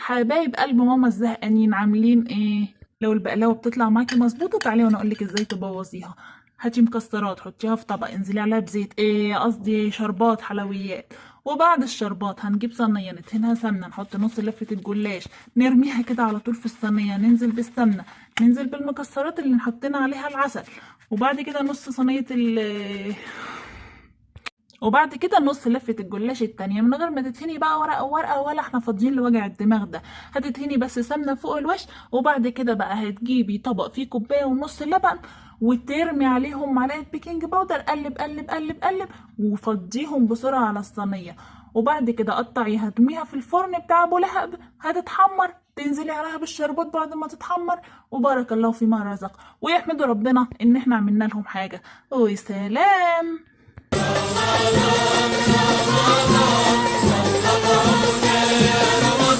حبايب قلب ماما الزهقانين عاملين ايه؟ لو البقلاوه بتطلع معاكي مظبوطة تعالي وانا اقولك ازاي تبوظيها. هاتي مكسرات حطيها في طبق، انزلي عليها بزيت، ايه قصدي شربات حلويات، وبعد الشربات هنجيب صينية ندهنها سمنه، نحط نص لفه الجلاش نرميها كده على طول في الصينية، ننزل بالسمنه، ننزل بالمكسرات اللي حطينا عليها العسل، وبعد كده نص صينية ال وبعد كده نص لفة الجلاش التانية من غير ما تدهني بقى ورقة ورقة، ولا احنا فاضيين لوجع الدماغ ده. هتدهني بس سمنة فوق الوش، وبعد كده بقى هتجيبي طبق فيه كوباية ونص لبن وترمي عليهم معلقة baking powder، قلب قلب قلب قلب، وفضيهم بسرعة على الصينية. وبعد كده قطعيها هترميها في الفرن بتاع ابو لهب، هتتحمر، تنزلي عليها بالشربات بعد ما تتحمر، وبارك الله فيما رزق، ويحمدوا ربنا ان احنا عملنا لهم حاجة. وسلام. La la la la.